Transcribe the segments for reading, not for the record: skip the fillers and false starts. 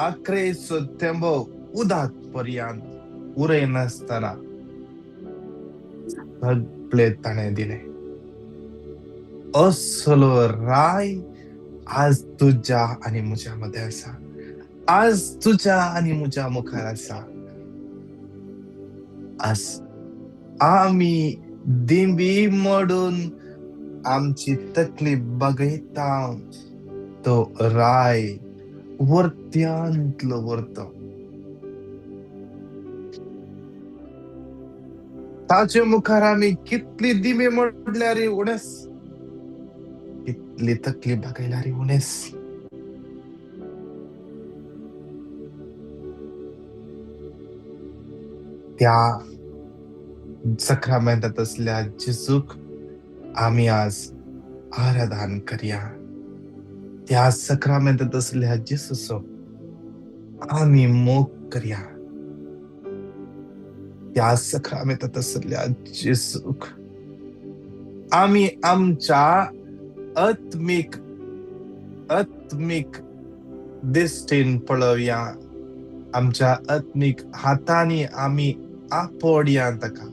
आक्रेचो थेंबो उदक पर्यंत उरयनासतना सगळे ताणें दिले. असलो राय आज तुज्या आनी म्हज्या मदें आसा, आज तुज्या आनी म्हज्या मुखार आसा. आज आमी दिंबी मोडून आमची तकली बगयता, तो राय वर्त्यांतलो व्हरता. ताचे मुखार आमी कितली दिमी मोडल्यार उणेस, कितली तकली बागयल्यार उणेस. त्या सक्रामेंतात असल्या जेजूक आमी आज आराधन करया. त्या सक्रामेंतात असल्या जेजूचो आमी मोग करया. त्या सक्रामेंतात असल्या जेजूक आमी आमच्या आत्मीक आत्मीक दिश्टीन पळोवया. आमच्या आत्मीक हातांनी आमी आपोडया ताका.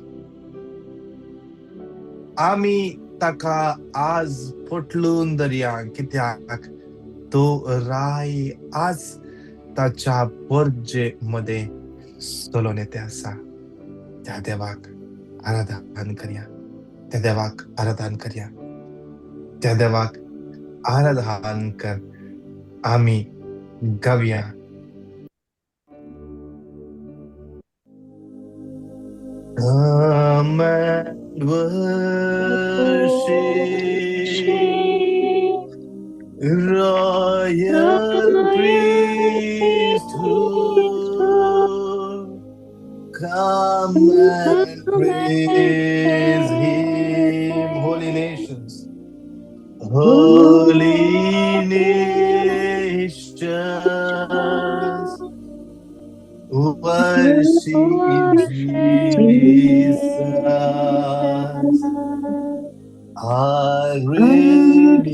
आमी ताका आज पोटलून धरया, कित्याक तो राय आज ताच्या बर्जे मदें चलोवन येते आसा. त्या देवाक आराधन करया, त्या देवाक आराधन करया, त्या देवाक आराधन कर. आमी गावया. Come and worship, royal priesthood. Come and praise him, holy nations, holy nations. Worship Jesus, our Redeemer.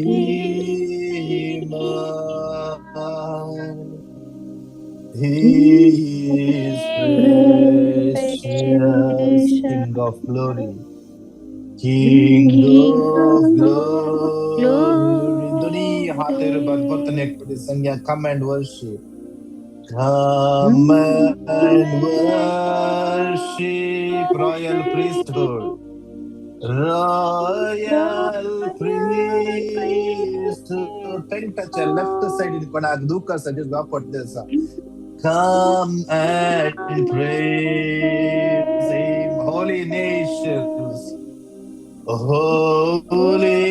He is precious, King of glory, King of glory. दोन्ही हात परतून एक सांगया, come and worship. Come and worship, royal priesthood, royal priesthood. टेंटाच्या left side कोणाक दुख आसा जेजू आपटले आसा. Come and praise him, holy nations, holy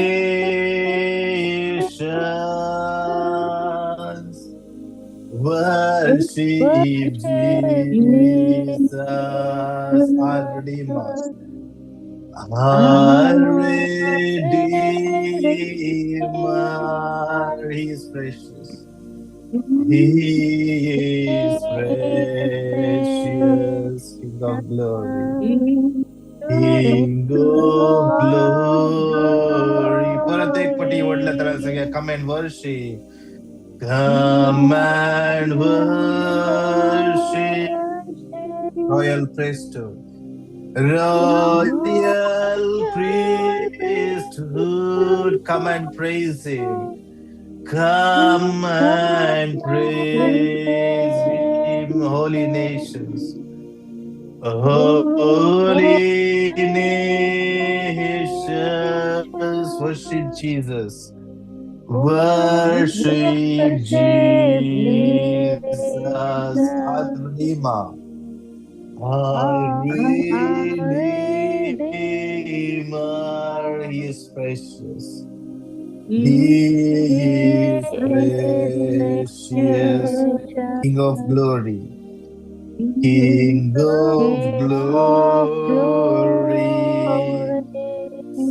nations. Worship Jesus, our Redeemer, our Redeemer. He is precious. He is precious, King of glory, King of glory. परत एक पटी व्हडल्या तरा सगळ्या, come and worship. Come and worship, royal priesthood, royal priesthood. Come and praise him. Come and praise him, holy nations, holy nations. Worship Jesus. Worship Jesus, our Redeemer, our Redeemer. He is precious. He is precious, King of glory, King of glory.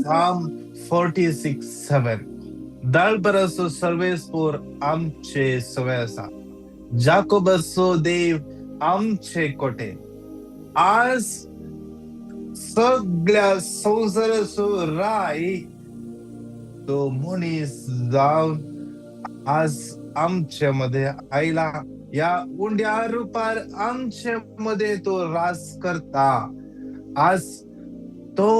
Psalm 46:7. दाळबराचो सर्वेस्पोर आमचे सवय आसा, जाकोबाचो देव आमचे कोटे. आज सगळ्या संवसाराचो राय तो मनीस जावन आज आमचे मध्ये आयला. या उंड्या रुपार आमचे मध्ये तो रास करता. आज तो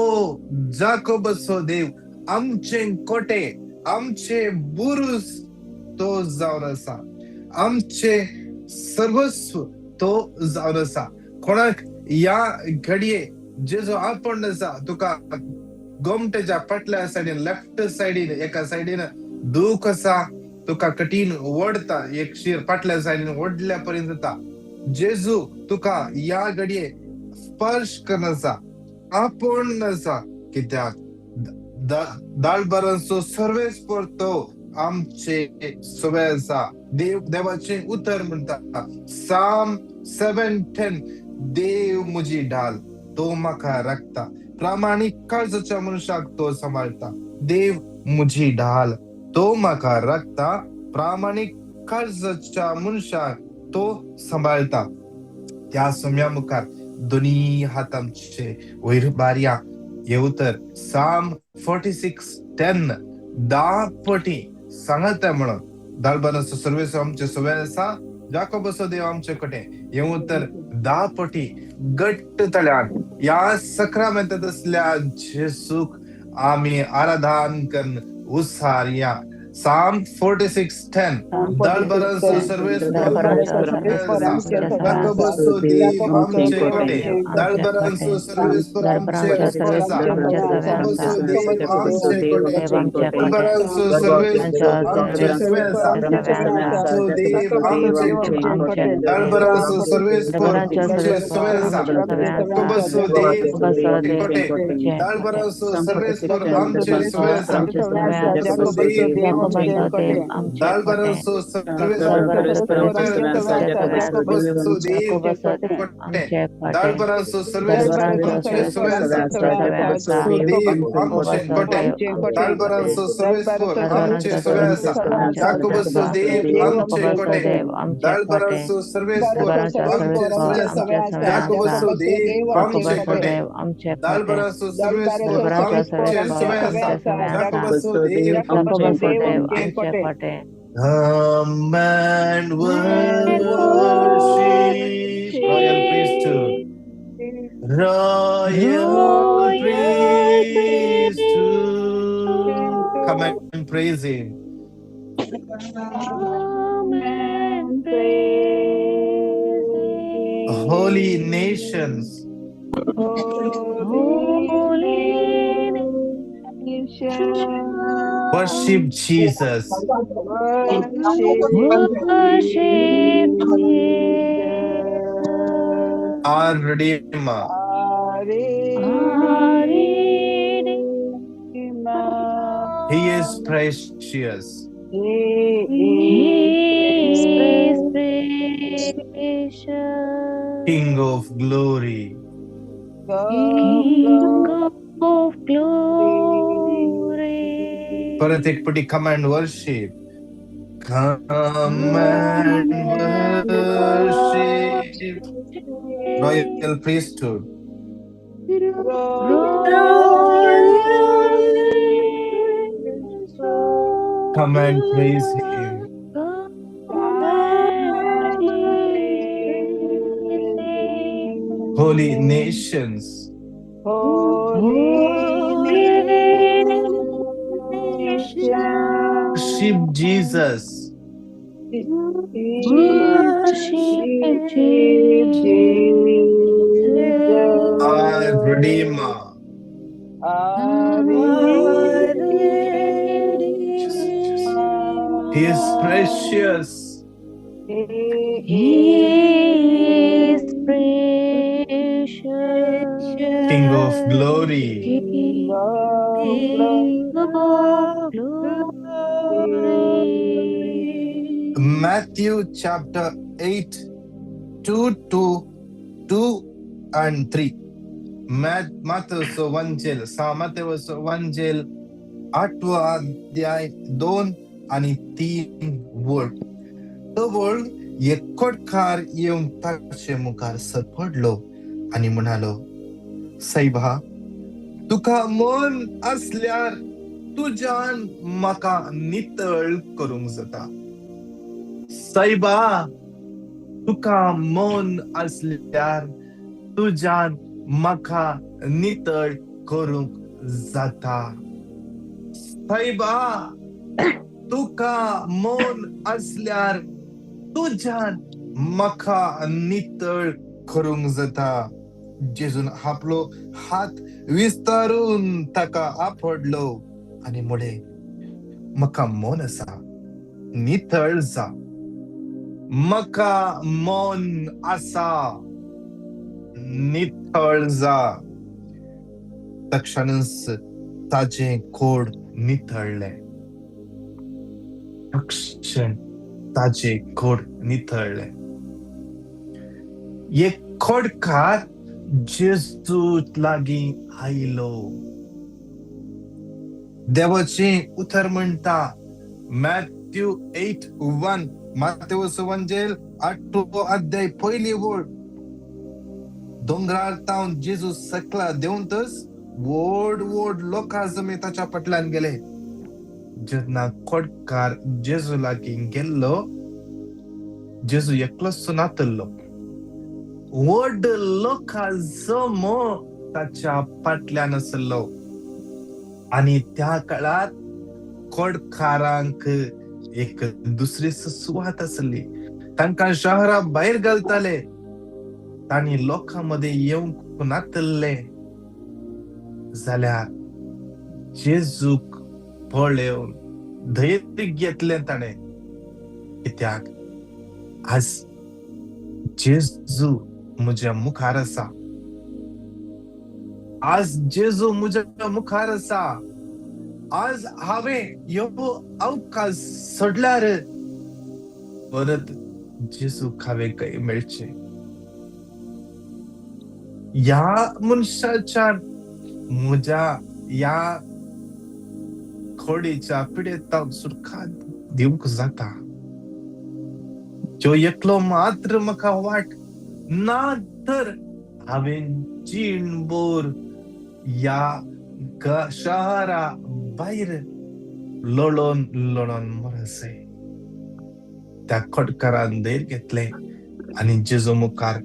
जाकोबसो देव आमचे कोटे, आमचे बुरुज तो जावन आसा, आमचे सर्वस्व तो जावन आसा. कोणाक या घडये जेजो आपण आसा, तुका गोमटेच्या फाटल्या सायडीन, लेफ्ट सायडीन, एका सायडीन दूख आसा, तुका कठीण ओडता, एक शीर फाटल्या सायडीन ओडल्या पर्यंत जाता. जेजू तुका या घडये स्पर्श करून आसा, आपोवन आसा. कित्याक दाळबारांचो सर्वेस्पर तो आमचे सवे आसा. देव देवाचे उतर म्हणटा, साम 7:10, देव म्हजी ढाल, तो म्हाका राखता, प्रामाणीक काळजाच्या मनशाक तो सांबाळटा. देव म्हजी ढाल, तो म्हाका राखता, प्रामाणीक काळजाच्या मनशाक तो सांबाळटा. त्या सोम्या मुखार दोनी हात आमचे वयर बारया. हे उतर साम 46:10 10 पटी सांगता म्हणून दाळबारांचो सर्वेस्पर आमचे सवे आसा, जाकोबसो देव आमचे कडेन. हे उतर 10 पटी घट्ट तळ्यान ह्या सक्रामेंतांत असल्या जेसूक आमी आराधन करून उसार या. साम 46:10, दाळबारांचो सर्वेस्पर जाकोबसो देव आमचे कडेन, दाळबारांचो सर्वेस्पर आमचे सवे आसा, जाकोबसो देव आमचे कडेन, दाळबारांचो सर्वेस्पर आमचे सवे आसा, जाकोबसो देव आमचे कडेन, दाळबारांचो सर्वेस्पर आमचे सवे आसा, जाकोबसो देव कडेन, दाळबारांचो सर्वेस्पर आमचे सवे आसा, जाकोबसो देव दाळबारांचो सर्वेस्पर जाकोबसो देव दाळबारांचो सर्वेस्पर आमचे सवे आसा, जाकोबसो देव आमचे कडेन, दाळबारांचो सर्वेस्पर आमचे सवे आसा, जाकोबसो देव आमचे कडेन, दाळबारांचो सर्वेस्पर आमचे सवे आसा, जाकोबसो देव आमचे कडेन, दाळबारांचो सर्वेस्पर आमचे सवे आसा, जाकोबसो देव आमचे. Come and worship, royal priesthood, royal priesthood. Come and praise him. Come and praise him. Holy nations, Holy nations, worship Jesus. Worship Jesus, our Redeemer. Our Redeemer. He is precious. He is precious. King of glory. King of glory. परत एक पटी come and worship. Come and worship. Royal priesthood. Come and praise him. Holy nations, Holy nations, worship Jesus. Worship Jesus, our Redeemer. He is precious. He is precious. King of glory. King of glory. Matthew chapter 8, 2 to 2 and 3. मातेवचो वंजेल, मातेवचो वंजेल 8वो अध्याय 2 आणि 3 वळ. तो वळ एक कोटकार येवन ताचे मुखार सरपडलो आनी म्हणालो, सायबा, तुका मन आसल्यार तुज्यान म्हाका नितळ करूंक जाता. सायबा, तुका मन आसल्यार तुज्यान म्हाका नितळ करूंक जाता. सायबा, तुका मन आसल्यार तुज्यान म्हाका नितळ करूंक जाता. जेजून आपलो हात विस्तारून ताका आपडलो आनी म्हळें, म्हाका मन आसा, नितळ जा. म्हाका मन आसा, नितळ जा. तक्षणच ताजें कोड नितळ्ळें. तक्षण ताजें कोड नितळ्ळें. एक खोडकार जेजू लागीं आयलो. देवाचें उतर म्हणटा, मॅथ्यू 8:1, मातेवस वंजेल आठवो अध्याय पयली वळ. दोंगरार तावन जेजू सकला देंवतच व्हड व्हड लोकां जमे ताच्या फाटल्यान गेले. जेन्ना खोडकार जेजू लागीं गेल्लो, जेजू एकलोच नातल्लो, व्हड लोकां जमो ताच्या फाटल्यान आसलो. आनी त्या काळार खोडकारांक एक दुसरी सुवात आसली. तांकां शहरा भायर घालताले. तांणी लोकां मदें येवंक नातल्ले. जाल्यार जेजूक पळोवन धैर्य घेतलें ताणें. कित्याक आज जेजू म्हज्या मुखार आसा. आज जेजू म्हज्या मुखार आसा. आज हांवें ह्यो अवकाश सोडल्यार परत जेजूक हांवें खंय मेळचें? ह्या मनशाच्यान म्हज्या ह्या खोडीच्या पिडेताक सुटका दिवंक जाता. जो एकलो मात्र म्हाका वाट ना तर हांवें जीणभर ह्या शहरा भायर लोळोन लोळोन मरसय. त्या खोटकारान धैर्य घेतलें आनी जेजू मुखार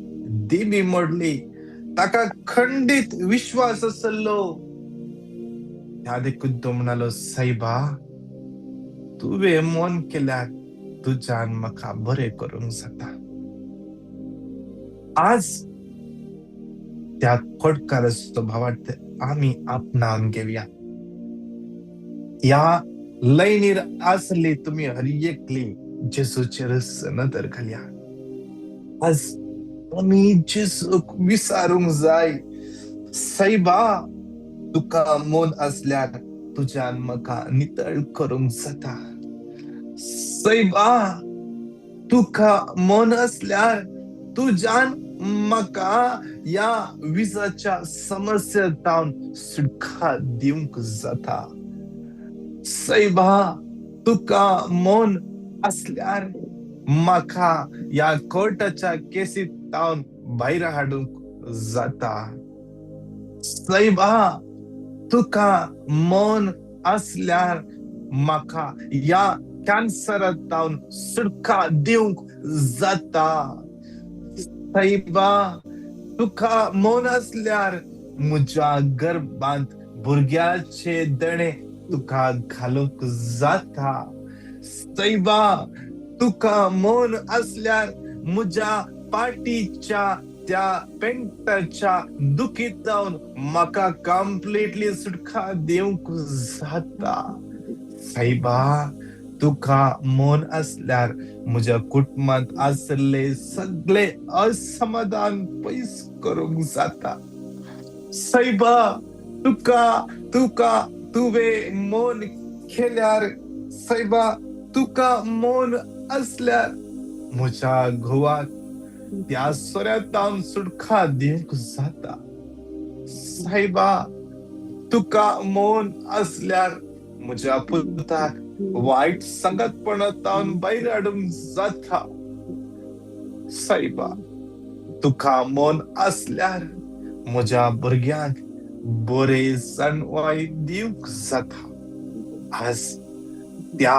देवी मोडली. ताका खंडीत विश्वास आसलो. त्या देखून तो म्हणालो, सायबा, तुवें मन केल्यार तुज्यान म्हाका बरें करूंक जाता. आज त्या खोटकाराचो भावार्थ आमी आपणावन घेवया. ह्या लयनीर आसली तुमी हर एकली जेजूचेर नदर घालया. आज आमी जेजूक विचारूंक जाय, सायबा, तुका मन आसल्यार तुज्यान म्हाका नितळ करूंक जाता. सायबा, तुका मन आसल्यार तुज्यान म्हाका ह्या विजाच्या समस्येंत सुटका दिवंक जाता. सायबा, तुका मन आसल्यार म्हाका ह्या कोर्टाच्या केसींत भायर हाडूंक जाता. सायबा, तुका मन आसल्यार म्हाका ह्या कॅन्सरांत सुटका दिवंक जाता. सायबा, तुका मन आसल्यार म्हज्या गर्भांत भुरग्याचे दणे तुका घालूंक जाता. सायबा, तुका मन आसल्यार म्हज्या पाटीच्या त्या पेंटाच्या दुखीत म्हाका कंप्लिटली सुटका दिवंक जाता. सायबा, तुका मन आसल्यार म्हज्या कुटुंबांत आसले सगळे असमाधान पयस करूंक जाता. सायबा, तुका तुका तुवें मन केल्यार, सायबा, तुका मन आसल्यार म्हज्या घोवाक त्या सोऱ्यांत सुटका दिवंक जाता. सायबा, तुका मन आसल्यार म्हज्या पुताक वायट सांगातपणांत भायर हाडूंक जाता. सायबा, तुका मन आसल्यार म्हज्या भुरग्यांक बरे सणवाय दिवंक जाता. आज त्या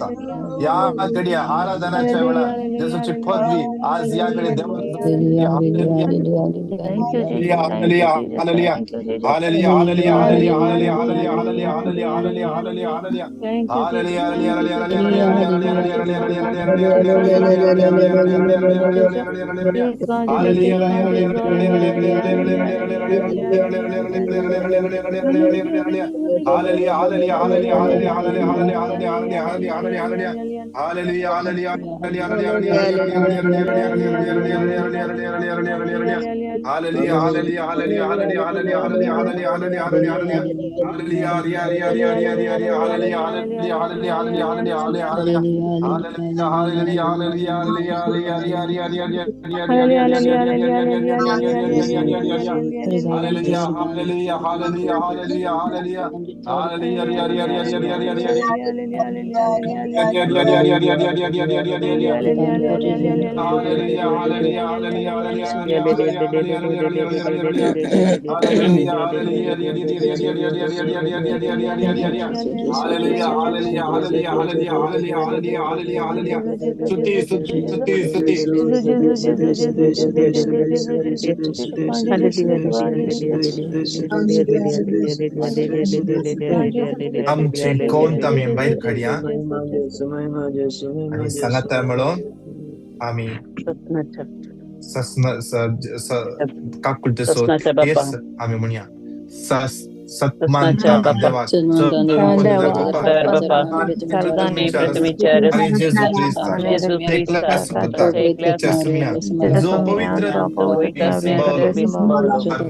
शकता. या घडया आराधनाच्या वेळा जेजूची पदवी आज या घडी देवा. Thank you, Jesus. Hallelujah, Thank you, hallelujah, Jesus. Thank you, Jesus. Hallelujah, hallelujah, hallelujah, hallelujah, hallelujah, hallelujah, hallelujah, hallelujah, hallelujah. Thank you, hallelujah, Jesus. Hallelujah, Thank you, hallelujah, Jesus. Hallelujah, hallelujah, hallelujah, hallelujah, hallelujah, hallelujah, hallelujah, hallelujah, hallelujah, hallelujah, hallelujah, hallelujah, hallelujah, hallelujah, hallelujah, hallelujah, hallelujah, hallelujah, hallelujah. Hallelujah, hallelujah, hallelujah, hallelujah, hallelujah, hallelujah, hallelujah, hallelujah, hallelujah, hallelujah, hallelujah, hallelujah, hallelujah, hallelujah, hallelujah, hallelujah, hallelujah. Hallelujah, hallelujah, hallelujah, hallelujah, hallelujah, hallelujah, hallelujah, hallelujah, hallelujah, hallelujah. Hallelujah, hallelujah, hallelujah, hallelujah, hallelujah, hallelujah, hallelujah, hallelujah, hallelujah, hallelujah, hallelujah, hallelujah, hallelujah. Hallelujah, hallelujah, hallelujah, hallelujah, hallelujah, hallelujah, hallelujah, hallelujah, hallelujah, hallelujah, hallelujah. Hallelujah, hallelujah, hallelujah, hallelujah, hallelujah, hallelujah, hallelujah, hallelujah, hallelujah, hallelujah. स्तुति, स्तुति, स्तुति, स्तुति. आमचे कोण आमी भायर काडया आनी सांगाता मेळोन आमी सस्न काकुळतेचो तेर्स आमी म्हणया. सत्मानता देवा आणि जेजू ख्रिस्ता एकल्या सुपुता सुम्या जो पवित्र सर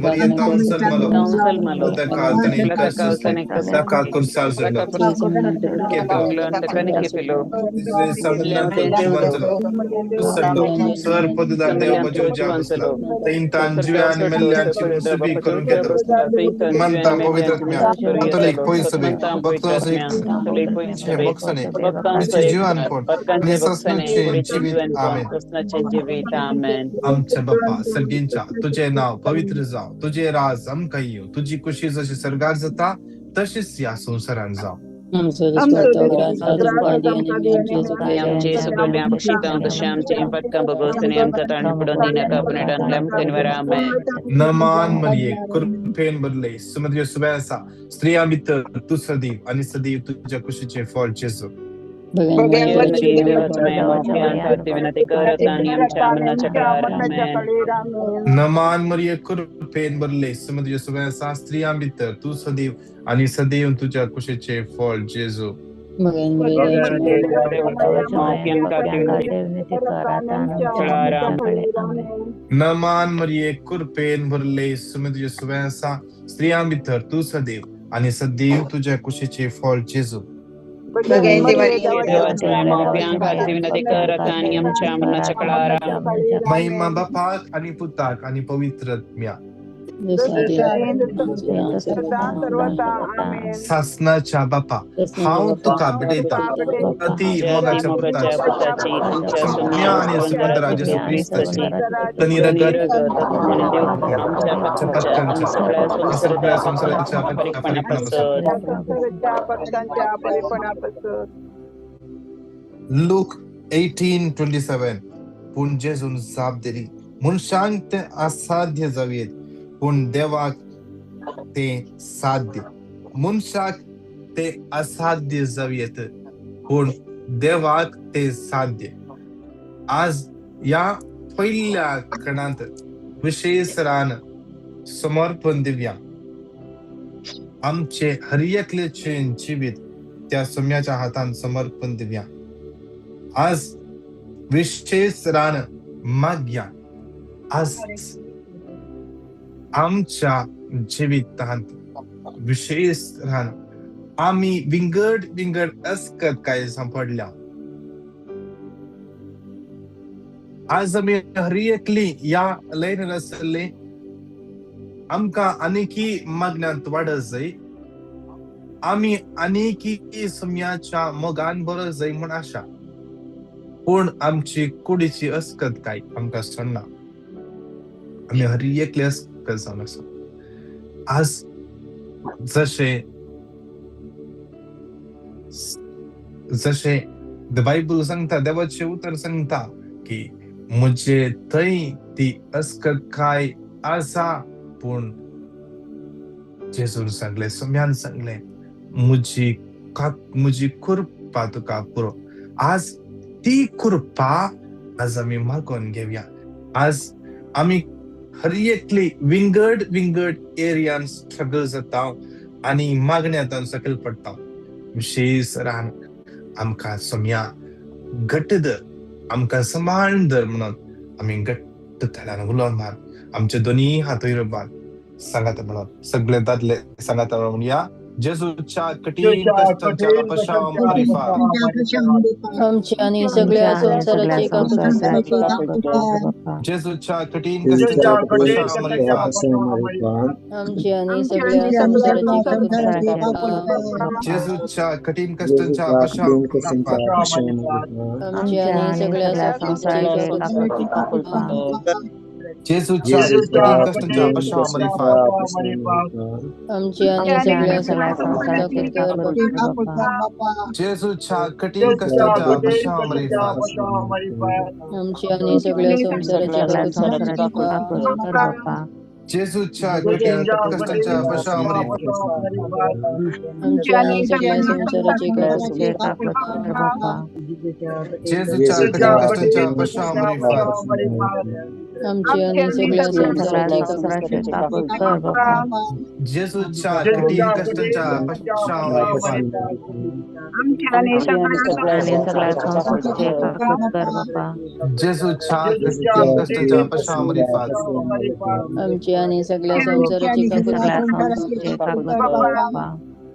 पदुदार देव करून घेतलो म्हणता पवित्र पवित्र जीवन कोण जीवित. आमेन. आमच्या बाप्पा सर्गींच्या तुझे नाव पवित्र जाव, तुझे राज आमकां येवं, तुजी कुशी जशी सर्गार जाता तशीच ह्या संवसारान जावं. आमचे सगळे बक्षितां तशें आमचे पटकां बगोसने आमकां ताण पडून दिनाका पुनरांतल्या आमकां. नमान मरिये, कृपेन भरले, सुमद्य सुबेसा, स्त्रियां भितर तूं सदैव आनी सदैव तुज्या कुशीचें फळ जेजू. नमान मरिये, कृपेन भरले, सुमद्य सुबेसा, स्त्रियां भितर तूं सदैव आनी सदैव तुज्या कुशीचें फळ जेजू. नमान मरिये, कृपेन भरले, सुमद्य सुबेसा, स्त्रियां भितर तूं सदैव आनी सदैव तुज्या कुशीचें फळ जेजू. महिमा बापाक आनी पुताक आनी पवित्र आत्म्या. सासनाच्या बापा हांव तुका भेटयता अति मोगाच्या पुताची सुम्या आनी सुंदरा जेजू क्रिस्ताची तनी रगत पटकांच्या सगळ्या संसाराच्या परिपणापासून. लूक 18:27. पूण जेजून जाप दिली, मनशांक तें असाध्य जावयेत पूण देवाक तें साध्य. मनशाक ते असाध्य जावयेत पूण देवाक ते साध्य. आज ह्या पयल्या खणांत विशेष रान समर्पण दिवया. आमचे हर एकल्याचें जिवीत त्या सम्याच्या हातान समर्पण दिवया. आज विशेष रान मागया. आज आमच्या जिवितांत विशेष रान आमी विंगड विंगड अस्कत काय सांपडल्या. आज आमी हर एकली ह्या लयन आसले आमकां आनीकी मागण्यांत वाडत जाय, आमी आनीकी सम्याच्या मोगान बरो जाय म्हूण आशा, पूण आमची कुडीची अस्कत काय आमकां सोडना. आमी हर एकले अस्कत जावन आसा. आज जशें जशें The बायबल सांगता, देवाचें उतर सांगता की म्हजे थंय ती अस्कतकाय आसा, पूण जेजून सांगलें, सोम्यान सांगलें, म्हजी कृपा तुका पुरो. आज ती कृपा आज आमी मागोवन घेवया. आज आमी हर एकली विंगड विंगड एरियान स्ट्रगल जाता आनी मागण्यांत सकयल पडटा. विशेश रान आमकां सोम्या घट्ट धर, आमकां सांबाळून धर म्हणून आमी घट्ट थळान उलो मार, आमचे दोनी हातूय बांद सांगात म्हणून सगळे दादले सांगात म्हणया, जेजूच्या कठीण कश्टांच्या अपशाम मारिफात आमची आणि सगळ्या संवसाराची काकुळट बाप्पा. जेजूच्या कठीण कश्टांच्या अपशाम मारिफात आमची आणि सगळ्या संवसाराची काकुळट बाप्पा. जेजूच्या कठीण कश्टांच्या अपशाम मारिफात आमची आणि सगळ्या संवसाराची काकुळट बाप्पा. जेजूच्या कठीण कश्टांच्या अपशाम मारिफात आमची आणि सगळ्या संवसाराची काकुळट बाप्पा. जेजूच्या कठीण कश्टांच्या अपशाम मारिफात आमची आणि सगळ्या संवसाराची काकुळट बाप्पा. जेजूच्या कठीण कश्टांच्या अपशाम मारिफात आमची आणि सगळ्या संवसाराची काकुळट बाप्पा. जेजूच्या कठीण कश्टांच्या अपशाम मारिफात आमची आणि सगळ्या संवसाराची काकुळट बाप्पा. जेजूच्या कठीण कश्टांच्या अपशाम मारिफात आमची आणि सगळ्या संवसाराची काकुळट बाप्पा. जेजूच्या कठीण कश्टांच्या अपशाम मारिफात आमची आणि सगळ्या संवसाराची काकुळट बाप्पा.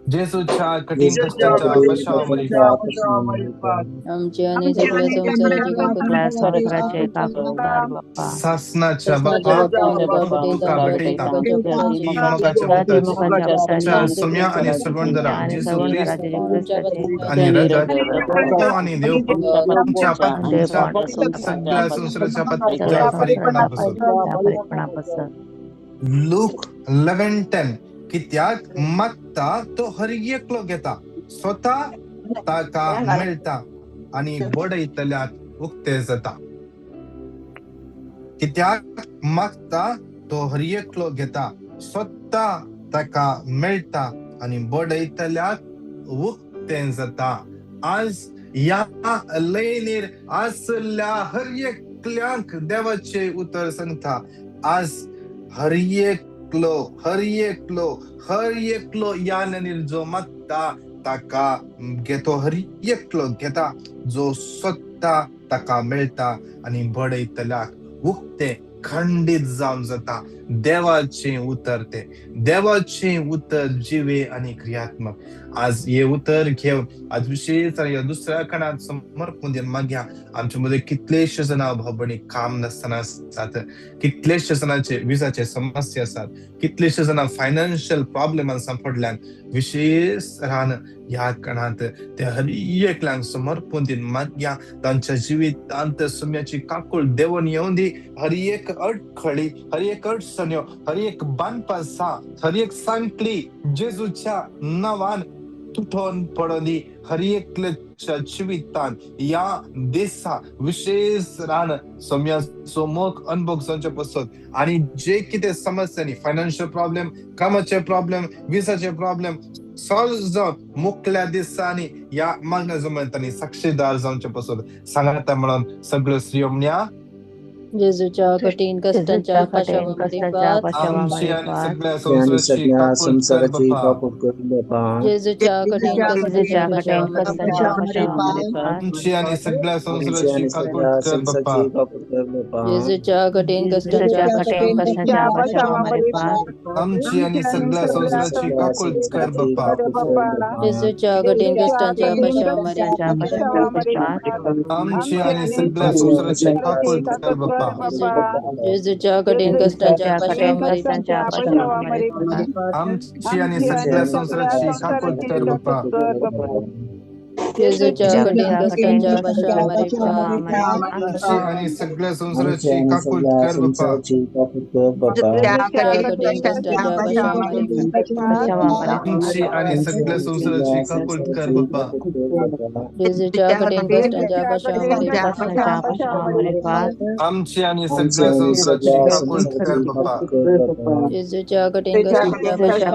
जेजूच्या कठीण कश्टांच्या अपशाम मारिफात आमची आणि सगळ्या संवसाराची काकुळट बाप्पा. सासनाच्या बाप्पा तुका भेटयता, मोगाच्या पुताच्या सोम्या आणि सर्वंदरा जेजू क्रिस्त आणि राजा आणि देव तुमच्या सगळ्या संसाराच्या पापाच्या फारीकपणापासून. लूक 11:10 कित्याक मागता तो हर एकलो घेता, स्वता ताका मेळटा आनी बडयतल्याक उक्ते जाता. कित्याक मागता तो हर एकलो घेता, स्वता ताका मेळटा आनी बडयतल्याक उक्तें जाता. आज ह्या लयनीर आसल्या हर एकल्यांक देवाचें उतर सांगता, आज हर एकलो हर एकलो हर एकलो ह्या लयनीर जो मागता ताका घेतो, हर एकलो घेता जो सोदता ताका मेळटा आनी बडयतल्याक उक्तें खंडीत जावन जाता. देवाचें उतर तें, देवाचें उतर जिवे आनी क्रियात्मक. आज हे उतर घेवन आज विशेष ह्या दुसऱ्या खणांत समर्पून दिवन मागया. आमचे मदें कितलेशे जाणां भाव भयणी काम नासतना आसात, कितलेशे जाणांचे विजाचे समस्या आसात, कितलेशे जाणां फायनान्शियल प्रॉब्लेमान सांपडल्यान. विशेष रान ह्या खणांत ते हर एकल्यांक समर्पून दिवन मागया. तांच्या जिवितांत सोम्याची काकूळ देवून येवन दी. हर एक अडखळी, हर एक अडचण्यो, हर एक बांदपासा, हर एक सांकली जेजूच्या नांवान तुटोन पडोनी. हर एकल्याच्या जिवितांत ह्या दिसा विशेष रान सोम्याचो मोग अनुभव जावचे पसत आनी जे कितें समस्यांनी फायनान्शियल प्रॉब्लेम, कामाचे प्रॉब्लेम, विजाचे प्रॉब्लेम सॉल्व जावन मुखल्या दिसांनी ह्या मागण्या जमयतांनी साक्षीदार जावचे पसत सांगाता म्हणून सगळ्यो स्त्रियो म्हणया, जेजूच्या कठीण कश्टांच्या पाशावामारिफात आमची आनी सगळ्या संवसाराची काकूळ कर बाप्पा. जेजूच्या कठीण कश्टांच्या पाशावामारिफात आमची आनी सगळ्या संवसाराची काकूळ कर बाप्पा. जेजूच्या कठीण कश्टांच्या पाशावामारिफात आमची आनी सगळ्या संवसाराची काकूळ कर बाप्पा. जेजूच्या कठीण कश्टांच्या पाशावामारिफात आमची आनी सगळ्या संवसाराची काकूळ कर बाप्पा. जेजूच्या कठीण कश्टांच्या पाशावामारिफात आमची आनी सगळ्या संवसाराची काकूळ कर बाप्पा. जेजूच्या कठीण कश्टांच्या पाशाव मारिफात आमची आणि सगळ्या संसाराची काकूट कर बाप्पा. जेजूच्या कठीण कश्टांच्या पाशाव मारिफात. आमची आणि सगळ्या संसाराची काकूट कर बाप्पा. जेजूच्या कठीण कश्टांच्या पाशाव मारिफात. आमची आणि सगळ्या संसाराची काकूट कर बाप्पा. जेजूच्या कठीण कश्टांच्या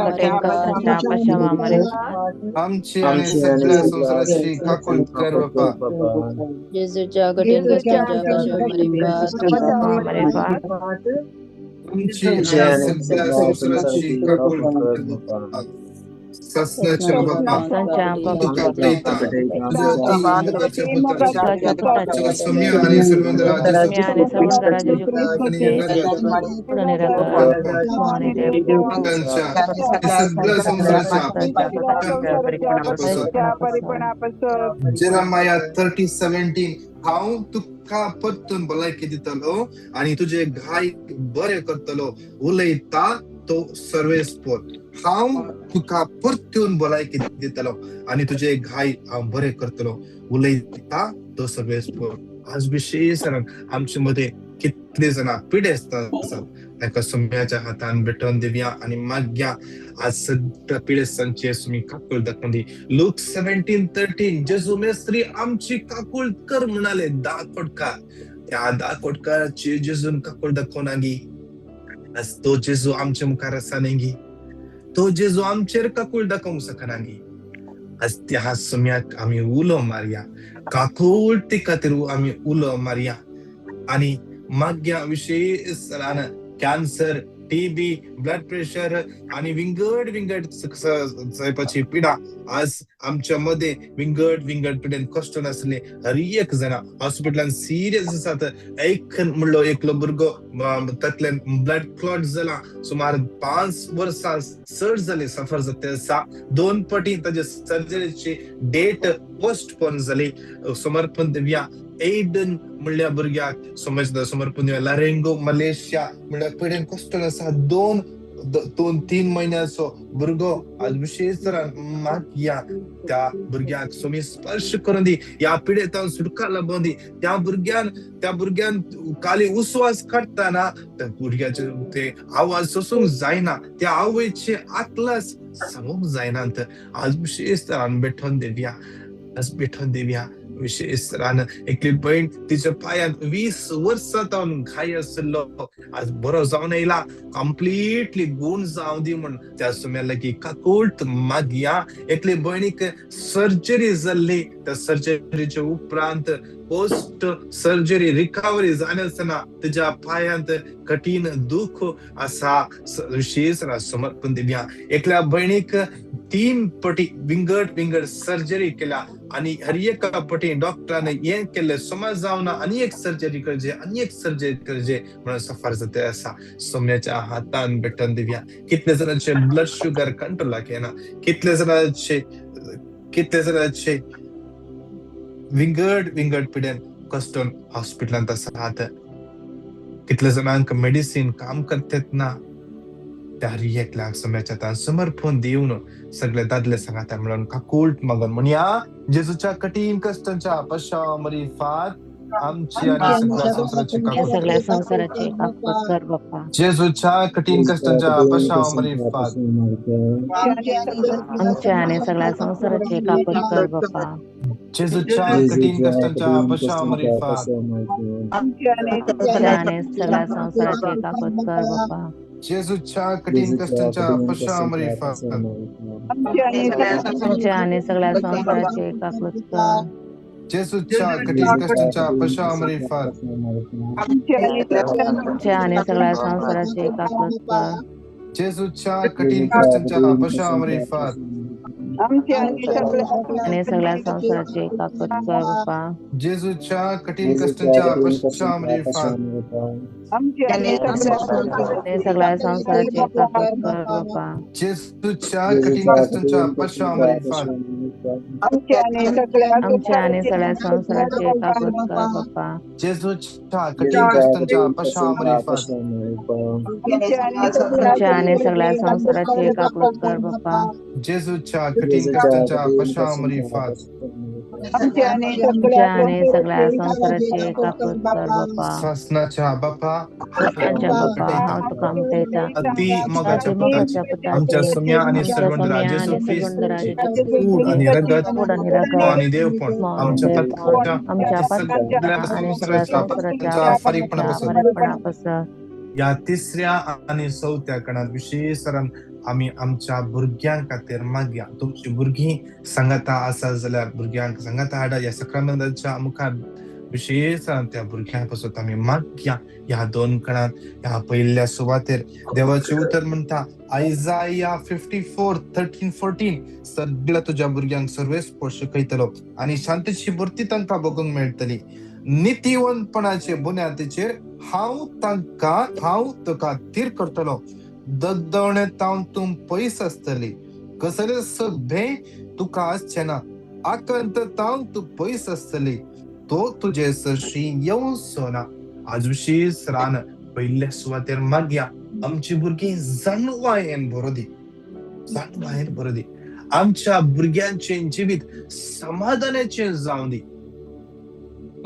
पाशाव मारिफात. आमची आणि सगळ्या संसाराची काकूट कर बाप्पा. जेजूच्या कठीण कश्टांच्या पाशाव मारिफात. आमची आणि सगळ्या संसाराची काकूट कर बाप्पा. सासनाच्या बाप्पा, तुका पळयता, तुज्या अति मोगाच्या पुत्राच्या सौम्य आणि सर्वंद सगळ्या संसाराच्या. जेरमाया 30:17, हांव तुका परतून भलायकी दितलो आनी तुजे घाय बरे करतलो, उलयता तो सर्वेस्पोर. हांव तुका परतून भलायकी दितलो आनी तुजे घाय हांव बरे करतलो, उलयता तो सर्वेस्पोर. आज विशेष आमचे मध्ये कितले जाणां पिडेस्त आसात, ताका सोम्याच्या हातान भेटोवन दिवया आनी मागया आज सगळ्या पिडेस्तांचे तुमी काकूळ दाखोवन दी. लूक 17:13, जेजू मेस्त्री आमची काकूळ कर म्हणाले 10 कोटकार. त्या 10 कोटकाराची जेजून काकूळ दाखोवना गी. आज तो जेजू आमच्या मुखार आसा न्ही गी, तो जेजू आमचेर काकूळ दाखोवंक शकना गी. आज त्या सोम्याक आमी उलो मारया, काकूळटी खातीर आमी उलो मारया आनी मागया विशेष कॅन्सर, टीबी, ब्लड प्रेशर आणि विंगड विंगड जायपाची पिडा आज आमच्या मध्ये विंगड विंगड पिडेन कश्ट नासले हर एक जाणा हॉस्पिटलान सिरियस आसात. एक म्हणलो एकलो भुरगो तकल्यान ब्लड क्लॉट जाला, सुमार 5 वर्सां चड जाली सफर जाता आसा. 2 पटी ताजे सर्जरीची डेट पोस्टपोन जाली. समर्पण दिवया एडन म्हणल्या भुरग्याक समजता, समर्पण दिवया. लारेंगो मलेशिया म्हणल्यार पिडेन कश्ट आसा, 2-3 म्हयन्याचो भुरगो आज विशेष तरान मागया त्या भुरग्याक स्वामी स्पर्श करून दी, ह्या पिडेतान सुटका लाबोवन दी. त्या भुरग्यान काली उस्वास काडटना त्या भुरग्याचे ते आवाज सोसूंक जायना, त्या आवयचे आकलास सांगूंक जायना. आज विशेष तरान भेटोवन दिवया, आज भेटोवन दिवया. विशेष तरान एकली भयण तिच्या पांयांत 20 वर्सां तावन घाय आशिल्लो, आज बरो जावन येयला, कंप्लिटली गूण जावं दी म्हूण त्या सुम्या लागीं काकूट मागया. एकले भयणीक सर्जरी जाल्ली, त्या सर्जरीच्या उपरांत पोस्ट सर्जरी रिकवरी जायनासतना तिच्या पांयांत कठीण दुख आसा, विशेष समर्पण दिवया. एकल्या भयणीक 3 पटी विंगड विंगड सर्जरी केल्या आनी हर एका पटी डॉक्टरान हें केल्लें समज जावना, आनी एक सर्जरी करचे, आनी एक सर्जरी करचे म्हणून सफर जाता आसा. सोम्याच्या हातान भेटोवन दिवया. कितले जाणांचे ब्लड शुगर कंट्रोलाक येना, कितले जाणांचे विंगड विंगड पिडेन कश्टून हॉस्पिटलांत आसात, कितले जाणांक मेडिसीन काम करतात ना. त्या हर एकल्याक सोम्याच्या हातान समर्पण दिवन सगळे दादले सांगाता म्हणून काकूट मागून म्हणया, जेजूच्या कठीण कश्टांच्या पश्चाव मरिफात आमची आणि सगळ्या संसाराची काकूट सगळ्या संसाराची काकूट कर बाप्पा. जेजूच्या कठीण कश्टांच्या पश्चाव मरिफात आमच्या आणि सगळ्या संसाराची काकूट कर बाप्पा. जेजूच्या कठीण कश्टांच्या पश्चाव मरिफात आमच्या आणि सगळ्या संसाराची काकूट कर बाप्पा. जेजूच्या कठीण कश्टांच्या पश्चाव मरिफात आमच्या आणि सगळ्या संसाराची काकूट कर. जेजूच्या कठीण कश्टांच्या पश्चाव मरिफात आमच्या आणि सगळ्या संसाराची काकूट कर. जेजूच्या कठीण कश्टांच्या पश्चाव मरिफात आणि सगळ्या संसाराची काकूट कर बाप्पा. जेजूच्या कठीण कश्टांच्या पश्चाव मरिफात आणि सगळ्या संसाराची काकूट कर बाप्पा. जेजूच्या कठीण कश्टांच्या पश्चाव मरिफात आमच्या आणि सगळ्या संसाराची काकूट कर बाप्पा. जेजूच्या कठीण कश्टांच्या पश्चाव मरिफात आमच्या आणि सगळ्या संसाराची काकूट कर बाप्पा. जेजूच्या कठीण कश्टांच्या पश्चाव मरिफात आमच्या आनी आमच्या सगळ्या आनी सगळ्या संवसाराची संवसाराची काकूत कर बापा. सासनाच्या बापा, सासनाच्या हांव बापा, तुका हांव तुका मिटयतां. अति मोगाच्या अति मोगाच्या पुताची, आमच्या पुताची, सुम्या आनी आमच्या सर्वंत सोम्या राजेसू आनी सगवंत क्रिस्ताची राजेचू कूड आनी रगत, कूड आनी मोग रगत, आनी देवपण मोग आनी आमच्या देवपण पातकांच्या आमच्या आनी पातकांच्या सगळ्या आनी सगळ्या संवसाराच्या संवसाराच्या पातकांच्या फारीकपणा पापाच्या पासून फारीकपणा पासून ह्या तिसऱ्या आनी चवथ्या कणांत विशेश तरान आमी आमच्या भुरग्यां खातीर मागया. तुमची भुरगीं सांगाता आसा जाल्यार भुरग्यांक सांगाता हाडा. ह्या सक्रामेंताच्या मुखार विशेश तरान त्या भुरग्यां पासून आमी मागया. ह्या दोन कणांत ह्या पयल्या सुवातेर देवाचें उतर म्हणटा, आयजाया 54:13-14, सगळ्या तुज्या भुरग्यांक सर्वेस्पर शिकयतलो आनी शांतीची भरती तांकां बघूंक मेळटली. नितीवंतपणाचे बुन्यादीचेर हांव तांकां, हांव तुका थीर करतलो. दगदवणे तावन तूं पयस आसतली, कसले सभ्ये तुका आसचें ना. आकांत तावन तूं पयस आसतली, तो तुजे सरशी येवचो ना. आज विशेश रान पयल्या सुवातेर मागया, आमची भुरगीं जाणवायेन बरो दी, जाणवायेन बरो दी. आमच्या भुरग्यांचें जिवीत समाधानाचें जावं दी.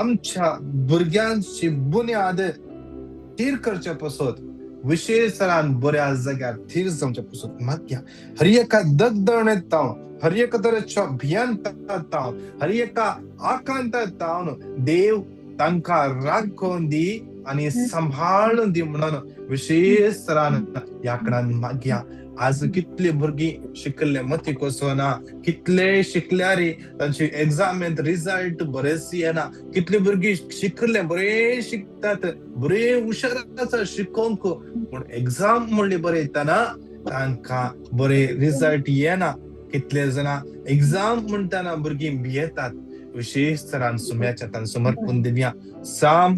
आमच्या भुरग्यांची बुन्याद थीर करचे पासत, विशेश तरान बऱ्या जाग्यार थीर जावचे पासत मागया. हर एका दगदगणेत तावन, हर एका तरेच्या भियंता तावन, हर एका आकांता तावन देव तांकां राखोवन दी आनी सांबाळून दी म्हणून विशेश तरान ह्या कणान मागया. आज कितले भुरगीं शिकल्ले मती कोसना, कितले शिकल्यार तांची एग्जामींत रिजल्ट बरेच येना. कितले भुरगीं शिकले, बरे शिकतात, बरे हुशार आसा शिकोवंक, पूण एग्जाम म्हणली बरयतना तांकां बरे रिजल्ट येना. कितले जाणां एग्जाम म्हणटना भुरगीं भियेतात. विशेश तरान सुम्याच्या तान समर्पण दिवया. साम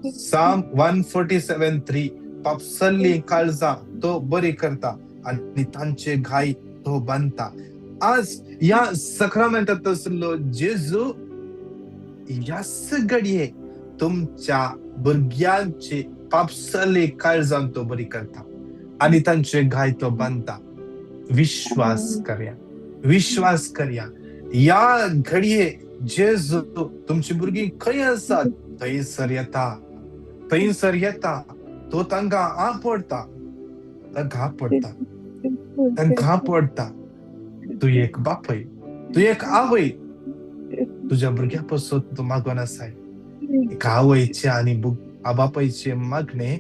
साम 147:3, पापसल्ली काळजां तो बरी करता आनी तांचे घाय तो बांदता. आज ह्या सक्रामेंतात आसलो जेजू ह्याच घडये तुमच्या भुरग्यांचे पापसल्ली काळजां तो बरी करता आनी तांचे घाय तो बांदता. विश्वास करया, विश्वास करया. ह्या घडये जेजू तुमची भुरगीं खंय आसात थंयसर येता, थंयसर येता. तो तांकां आपडटा, तांकां आपडटा, तांकां आपडटा. तूं एक बापूय, तूं एक आवय, तुज्या भुरग्या पासून तूं मागून आसाय. एका आवयचे आनी बापायचे मागणे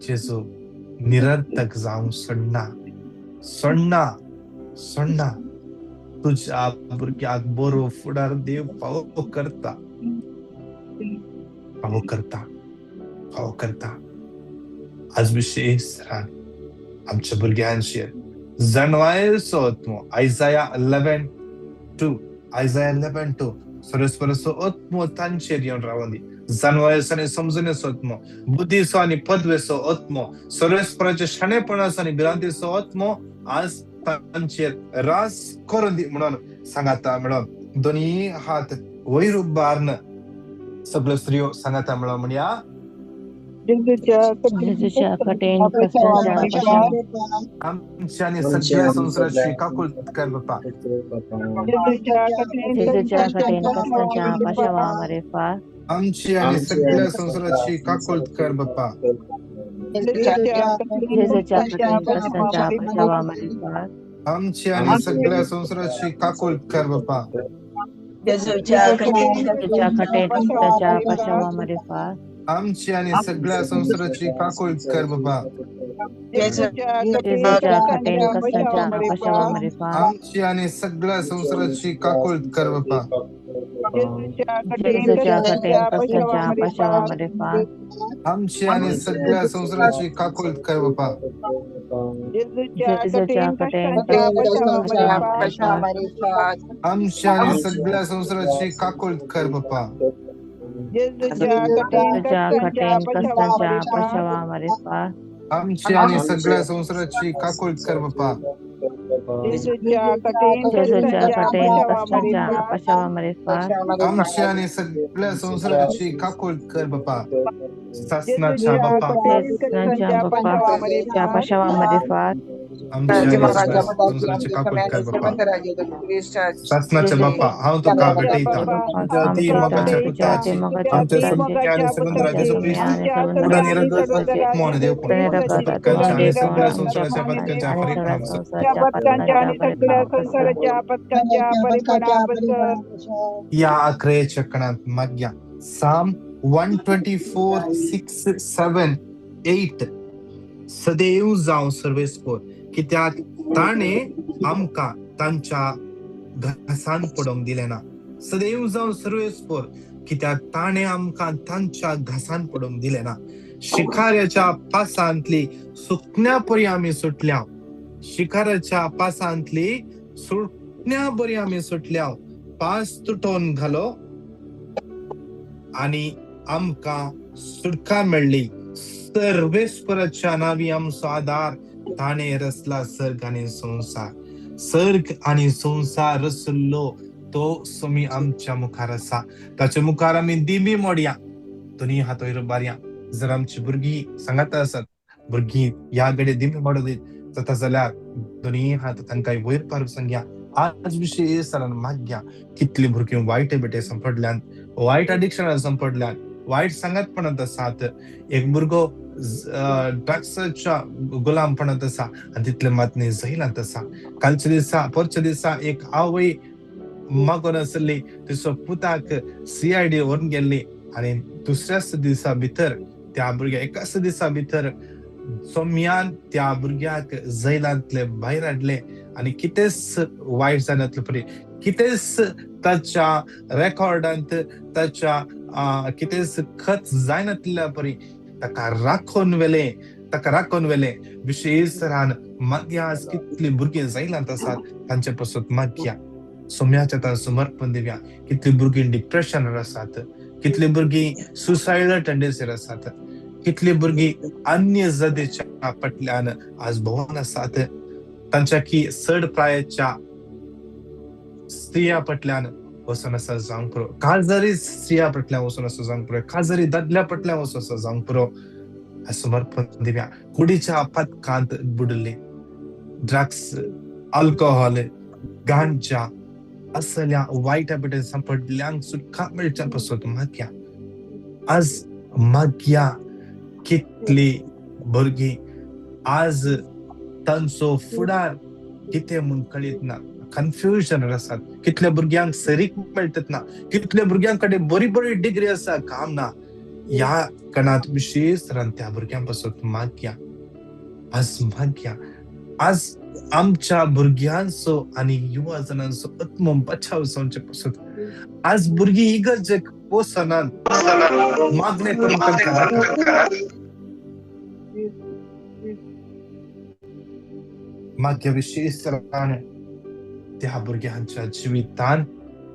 जेजू निरर्थक जावंक सोडना, सोडना, सोडना. तुज्या भुरग्याक बरो फुडार देव फावो करता, फावो करता, फावो करता. आज विशेश रान आमच्या भुरग्यांचेर जाणवायेचो आत्मो, आयजाया 11:2, आयजाया 11:2, सरस्वराचो आत्मो तांचेर येवन रावूं दी. जाणवायेचो आनी समजणेचो आत्मो, बुद्धीचो आनी पदवेचो आत्मो, सरस्वराच्या शाणेपणाचो आनी भिरांतीचो आत्मो आज तांचेर रास करून दी म्हणून सांगाता म्हणून दोनी हात वयर उबारून सगळ्यो स्त्रियो सांगाता म्हणून म्हणया. जेजूच्या कठीण कश्टांच्या पाशांत आमच्या आनी सगळ्या संवसाराची काकूळ कर बापा. जेजूच्या कठीण कश्टांच्या पाशावा मारिफात आमची आनी सगळ्या संवसाराची काकूळ कर बापा. जेजूच्या कठीण कश्टांच्या पाशावा मारिफात आमची आनी सगळ्या संवसाराची काकूळ कर बापा. जेजूच्या कठीण कश्टांच्या पाशावा मारिफात आमची आनी सगळ्या संवसाराची काकूळ कर बाबा. जेजूच्या कठीण कश्टांच्या पाशावा मारिफात आमची आनी सगळ्या संवसाराची काकूळ कर बाबा. जेजूच्या कठीण कश्टांच्या पाशावा मारिफात आमची आनी सगळ्या संवसाराची काकूळ कर बाबा. जेजूच्या कठीण कश्टांच्या मारिफात आमची आनी सगळ्या संवसाराची काकूळ कर बाबा. जेजूच्या कठीण कश्टांच्या पाशावा मारिफात आमची आनी सगळ्या संवसाराची काकूळ कर बाबा. जेजूच्या कठीण कश्टांच्या पाशावा मारिफात आमची आनी सगळ्या संवसाराची काकूळ कर बाबा. सासनाच्या बापा, जेजूच्या बाप्पा च्या पाशावा मारिफात आमच्या आनी सगळ्या संवसाराची काकूट कर बापा. सासनाच्या बापा, हांव तुका भेटयता, तुज्या अती मोगाच्या पुताची, आमच्या सोम्या आनी सर्वंत जेजू क्रिस्त, उडान रगत आत्मो देवपण, आमच्या पत्कांच्या आनी सगळ्या संवसाराच्या पत्कांच्या परिणाम. या आक्रेच्या कणांत माग्या Psalm 124, 6, 7, 8 सदैव जावं सर्वेस्पोर, कित्याक ताणें आमकां तांच्या घासान पडोवंक दिलें ना. सदैव जावं सर्वेस्पोर, कित्याक ताणें आमकां तांच्या घासान पडोवंक दिलें ना. शिकाऱ्याच्या पासांतली सुकण्या परी आमी सुटल्या, शिकाऱ्याच्या पासांतली सुटण्या बरी आमी सुटल्या. पास तुटोवन घालो आनी आमकां सुटका मेळ्ळी. सर्वेस्पराच्या नांवी आमचो आदार, ताणें रचला सर्ग आनी संवसार. सर्ग आनी संवसार रचल्लो तो सोमी आमच्या मुखार आसा. ताच्या मुखार आमी दिमी मोडया, दोनी हात वयर बारया. जर आमची भुरगीं सांगात आसत, भुरगीं ह्या घडये दिमी मोडत जाता जाल्यार दोनी हात तांकां वयर पारूंक सांगया. आज विशेष माग्या, कितली भुरगीं वायट बेटे सांपडल्यान, वायट अडिक्शनान सांपडल्यान, वायट सांगातपणांत आसात. एक भुरगो ड्रग्साच्या गुलामपणांत आसा आनी तितले मात न्ही जैलांत आसा. कालच्या दिसा, परच्या दिसा एक आवय मागून आसली, तिचो पुताक सीआयडी व्हरून गेल्ली आनी दुसऱ्याच दिसा भितर त्या भुरग्या, एकाच दिसा भितर सोम्यान त्या भुरग्याक जैलांतले भायर हाडले आनी कितेंच वायट जायनातले परी, कितेंच ताच्या रेकॉर्डांत ताच्या कितेंच खत जायनातल्या परी ताका राखून व्हेलें, ताका राखून व्हेलें. विशेष तरान मागया, आज कितली भुरगीं जैलांत आसात तांचे पासत मागया, सोम्याच्या तांकां समर्पण दिवया. कितली भुरगीं डिप्रेशनार आसात, कितली भुरगीं सुसायडल टेंडन्सीर आसात, कितली भुरगीं अन्य जातीच्या फाटल्यान आज भोंवन आसात, तांच्या की चड प्रायेच्या स्त्रिया फाटल्यान वचून आसा जावंक पुरो, काजारी स्त्रिया फाटल्यान वचून आसा जावंक पुरो, काजारी दादल्या फाटल्यान वचून आसा जावंक पुरो. समर्पण दिवया. कुडीच्या पथकांत बुडले, ड्रग्स, अल्कोहोल, गांजा असल्या वायट बेटेन सांपडल्यांक सुटका मेळच्या पासत मागया. आज मागया, कितली भुरगीं आज तांचो फुडार कितें म्हूण कळीत ना, कन्फ्युजन आसात. कितल्या भुरग्यांक सरीक मेळटत ना, कितल्या भुरग्यां कडेन बरी बरी डिग्री आसा, काम ना. ह्या कणांत विशेष तरान त्या भुरग्यां पासत मागया. आज मागया, आज आमच्या भुरग्यांचो आनी युवा जणांचो आत्मो बचाव जावचे पासत आज भुरगीं इगर्जेक वचनात, मागणें करून तांकां मागया. विशेष तरान त्या भुरग्यांच्या जिवितान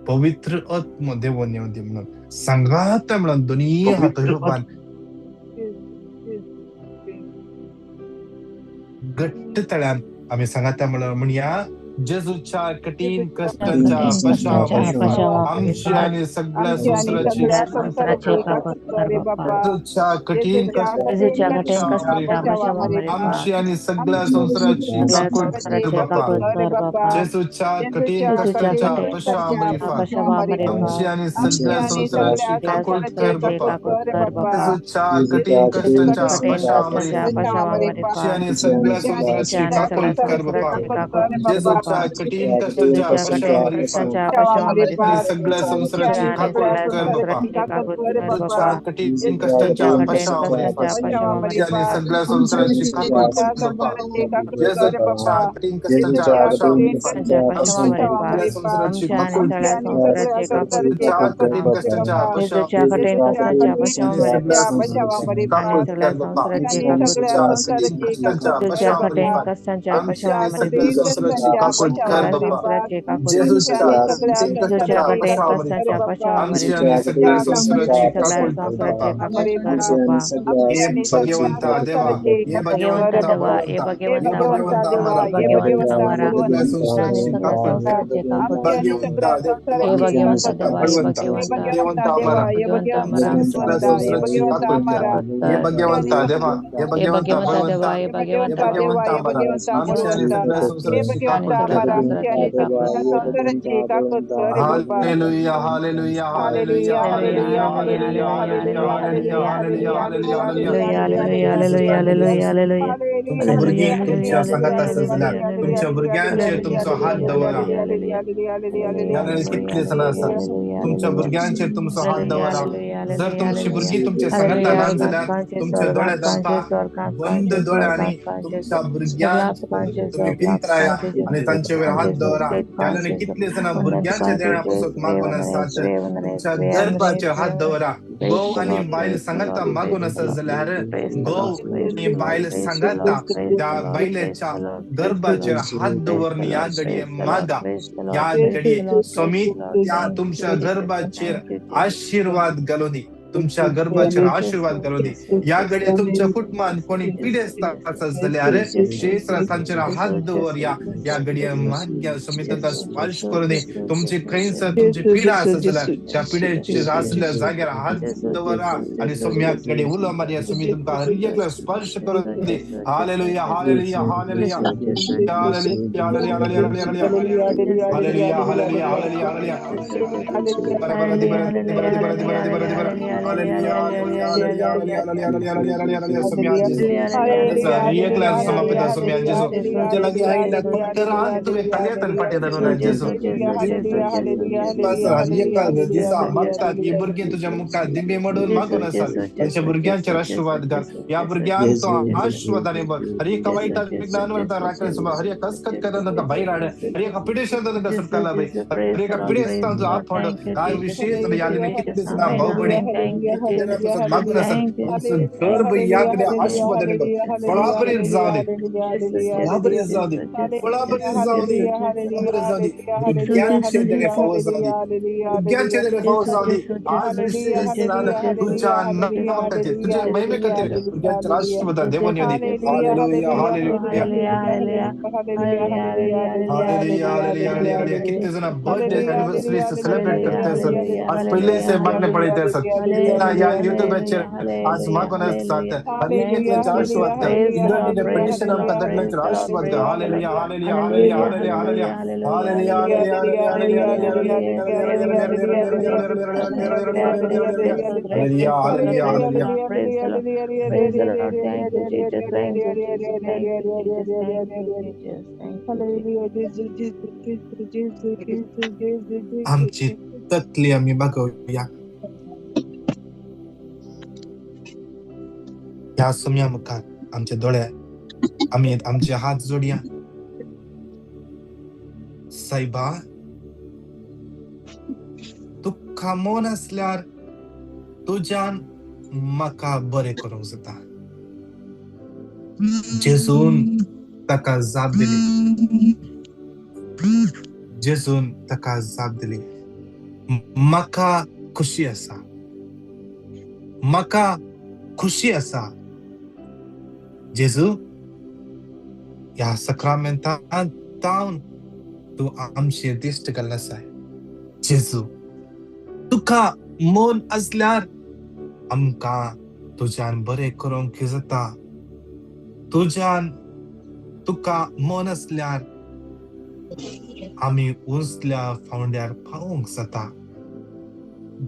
पवित्र आत्मो देवोन येवन दी म्हणून सांगात म्हणून दोनी हात वयर घट्ट तळ्यान आमी सांगाता म्हणून म्हणया, जेजूच्या कठीण कष्टांच्या पशाव आमची आनी सगळ्या संवसाराची, जेजूच्या कठीण कष्टांच्या आमची आनी सगळ्या संवसाराची काकूट कर बापा. जेजूच्या कठीण कष्टांच्या पशाव आमची आनी सगळ्या संवसाराची काकूट कर बापा. जेजूच्या कठीण कष्टांच्या पशाव आमची आनी सगळ्या संवसाराची काकूट कर बापा. जेजूच्या कठीण कष्टांच्या पशाव सगळ्या संवसाराची काकूट कर बापा. जेजूच्या कठीण कष्टांच्या पशाव आनी सगळ्या संवसाराची काकूट कर बापा. जेजूच्या कठीण कष्टांच्या पशाव संवसाराची काकूट कर कठीण कष्टांच्या पशाव सगळ्या संवसाराची काकूट कर बापा. जेजूच्या कठीण कष्टांच्या पशाव आमची आनी सगळ्या संवसाराची काकूट काकूट कर बाप्पा. जेजूच्या संकश्टाच्या पाशावर आमची आणि सगळ्या संसाराची काकूट कर बाप्पा. हे भगवंता देवा, हे भगवंता बळवंता, हे भगवंता अमरा, सगळ्या संसाराची काकूट कर. भगवंता देवा, बळवंता, देवंता अमरा, सगळ्या संसाराची काकूट कर. हे भगवंता देवा, हे भगवंता बळवंता, हे भगवंता अमरा, आमची आणि सगळ्या संसाराची काकूट कर. Hallelujah, hallelujah, hallelujah, hallelujah, hallelujah, hallelujah, hallelujah, hallelujah, hallelujah. तुमचे भुरगीं तुमच्या सांगात आसत जाल्यार तुमच्या भुरग्यांचेर तुमचो हात दवरा. कितले जाणां आसात, तुमच्या भुरग्यांचेर तुमचो हात दवरा. जर तुमची भुरगीं तुमच्या सांगाता ना जाल्यार तुमच्या दोळे धांपा, बंद दोळ्यांनी तुमच्या भुरग्यांक तुमी पिंत्राया आनी तांचे वयर हात दवरा. ह्या कितले जाणां भुरग्यांच्या देणा पासून मागून आसात, तुमच्या गर्भाचेर हात दवरा. घोव आनी बायल सांगाता मागून आसत जाल्यार घोव आनी बायल सांगाता त्या बायलेच्या गर्भाचेर हात दवरून ह्या घडये मागा. ह्या घडये स्वामी त्या तुमच्या गर्भाचेर आशिर्वाद घालूं दी, तुमच्या गर्भाचेर आशिर्वाद घालूं दी. ह्या घडये तुमच्या कुटुंबान कोणी पिडेस्त आसत जाल्यार शेष तांचेर हात दवरया. ह्या घडये माग्या स्वामी तांकां स्पर्श करूं दी. तुमची खंयसर तुमची पिडा आसत जाल्यार त्या पिडेचेर आसल्या जाग्यार हात दवरा आनी सोम्या कडे उलो मारया. स्वामी तुमकां हर एकल्या स्पर्श करूं दी. Hallelujah, hallelujah, hallelujah, hallelujah, hallelujah, hallelujah, hallelujah, hallelujah, hallelujah. बरा बरा दी बरा दी बरा दी बरा दी बरा दी बरा दी बरा. Hallelujah, hallelujah, hallelujah, hallelujah, hallelujah, hallelujah, hallelujah. सोम्या जेजू हर एकल्या समर्पित सोम्या जेजू तुझ्या लागीं आयिल्ल्या पत्रान तुवें कालयतन पाठयता न्हू जेजू. हर एका दिसा मागतात ही भुरगीं तुज्या मुखार दिंबी मोडून मागून आसात, तांच्या भुरग्यांचेर आशिर्वाद घाल. ह्या भुरग्यांचो आशिर्वाद आनी हर एका वायटाक विघ्नान राखण सुमार हर एक कसकत करता तांकां भायर हाड. हर एका पिडेशांत तांकां सुटकाला बाय. हर एका पिडेस्तांचो आफोड काय विशेष ह्या कितले जाणां भाव भयणी मागून आसात, तुमचो गर्भ ह्या कडेन आशिर्वाद आनी फळाभरीत जावं दी, फळाभरीत जावं दी, फळाभरीत जावं दी, फळाभरीत जावं दी. भुरग्यांचे देणे फावो जावं दी, भुरग्यांचे देणे फावो जावं दी. आज विशेष तुझ्या नांवा खातीर, तुझ्या महिमे खातीर भुरग्यांच्या आशिर्वाद देवान येवं दी. Hallelujah, hallelujah, hallelujah, hallelujah, hallelujah. कितले जाणां बर्थडे एनिवर्सरी सेलिब्रेट करते सर, आज पयले से मागणे पळयते आसात ह्या युट्यूबाचेर आज मागून आसात. हर एकल्याचेर आशिर्वाद कर. इंद्राणीच्या पिटिशन आमकां धाडल्याचेर आशिर्वाद कर. Hallelujah, hallelujah, hallelujah, hallelujah, hallelujah, hallelujah, hallelujah, hallelujah, hallelujah. आमची तकली आमी बागोवया ह्या सोम्या मुखार. आमचे दोळे आमी आमचे हात जोडया. सायबा, तुका मन आसल्यार तुज्यान म्हाका बरें करूंक जाता. जेजून ताका जाप दिली, जेजून ताका जाप दिली, म्हाका खुशी आसा, म्हाका खुशी आसा. जेजू, ह्या सक्रामेंतान तावन तूं आमचेर दिश्ट घाल्लो आसाय. जेजू, तुका मन आसल्यार आमकां तुज्यान बरें करूंक जाता. तुज्यान तुका मन आसल्यार आमी उंचल्या फावंड्यार पावोवंक जाता.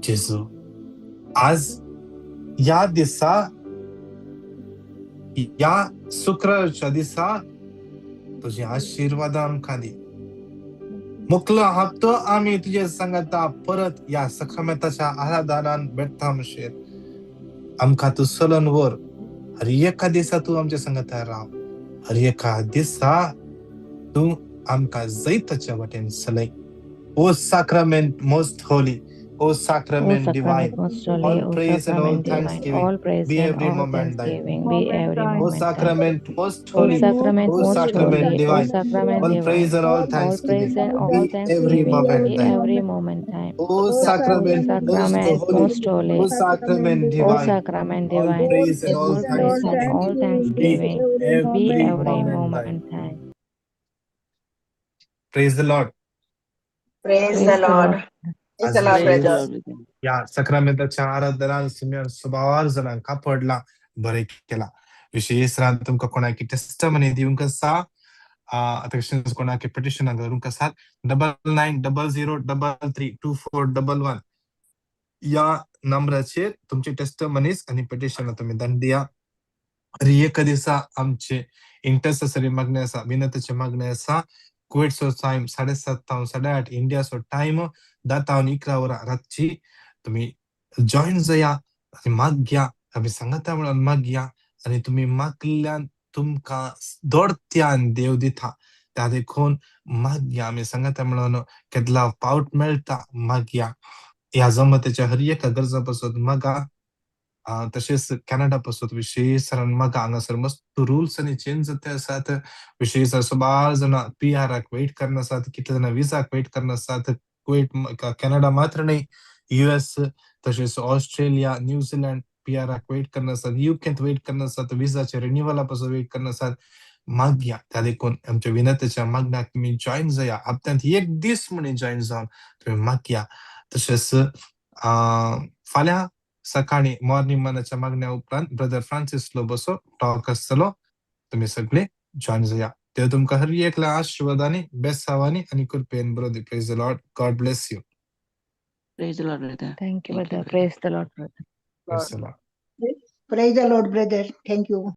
जेजू, आज ह्या दिसा, ह्या शुक्राच्या दिसा तुजी आशिर्वाद आमकां दी. मुकलो हप्तो आमी तुजे सांगाता परत ह्या सक्रमेंताच्या आराधनान भेटता म्हणशीर. आमकां तूं चलोवन व्हर. हर एका दिसा तूं आमच्या सांगाता राव. हर एका दिसा तूं आमकां जैताच्या वाटेन चलय. O sacrament most holy, O O sacrament divine, sacrament most holy, all O praise and all sacrament divine, thanksgiving all praise be and every all moment thine. thanksgiving be every O moment thine. sacrament most O holy, sacrament O most sacrament holy, O divine, sacrament all divine, praise and all all thanksgiving praise and all be every thanksgiving moment be thine. every moment time. O O sacrament most sacrament holy, most O holy, sacrament O divine, sacrament all divine, praise and all all praise and thanksgiving all be thanksgiving be every every moment thine. moment time. Praise the Lord. Praise the Praise the Lord. Lord. Praise the आज Lord, Praise the brother. Lord, brother. ह्या सक्रामेंताच्या आराधनान सुम्यान सुबार जाणांक कापडला बरें केला. विशेष रान तुमकां कोणाक testimony दिवंक आसा, तशेंच कोणाक पिटिशनां घालूंक आसात, 9900332411 ह्या नंबराचेर तुमचे टेस्टमनीज आनी पिटिशनां तुमी धाडून दिया. हर एका दिसा आमचे इंटरसेसरी मागणें आसा, विनंतीचें मागणें आसा. कुवेटचो टायम 7:30 तावन 8:30, इंडियाचो टायम 10 तावन 11 वरां रातची तुमी जॉयन जाया आनी मागया, आमी सांगाता म्हणून मागया आनी तुमी मागल्यान तुमकां दोडत्यान देव दिता. त्या देखून मागया, आमी सांगाता म्हणून केदला पावट मेळटा मागया. ह्या जमतेच्या हर एका गरजा पासत मागा. तशेंच कॅनडा पासून विशेष मागा. हांगासर मस्त रुल्स आनी चेंज जाते आसात. विशेष सुमार जाणां पीआराक वेट करना आसात, कितले जाणां विजाक वेट करना आसात. कुवेट, कॅनडा मात्र न्हय, युएस तशेंच ऑस्ट्रेलिया, न्यूझीलंड पीआराक वेट करना आसात, युकेंत वेट करना आसात, विजाचे रिन्युअला पासून वेट करना आसात. मागया. त्या देखून आमच्या विनंतीच्या मागण्याक तुमी जॉयन जाया. हप्त्यांत एक दीस म्हणून जॉयन जावन तुमी मागया. तशेंच फाल्यां सकाळी मॉर्निंग मनाच्या मागण्या उपरांत ब्रदर फ्रांसीस लोबोसो टॉक आसतलो. तुमी सगळे जॉयन जाया. देव तुमकां हर एकल्या आशिर्वादांनी, बेसावांनी आनी कृपेन बरो दी. Praise the Lord. God bless you. Praise the Lord, brother. Thank you, Thank you, brother. brother. Praise the Lord, brother. Praise the Lord. Praise the Lord, brother. Thank you.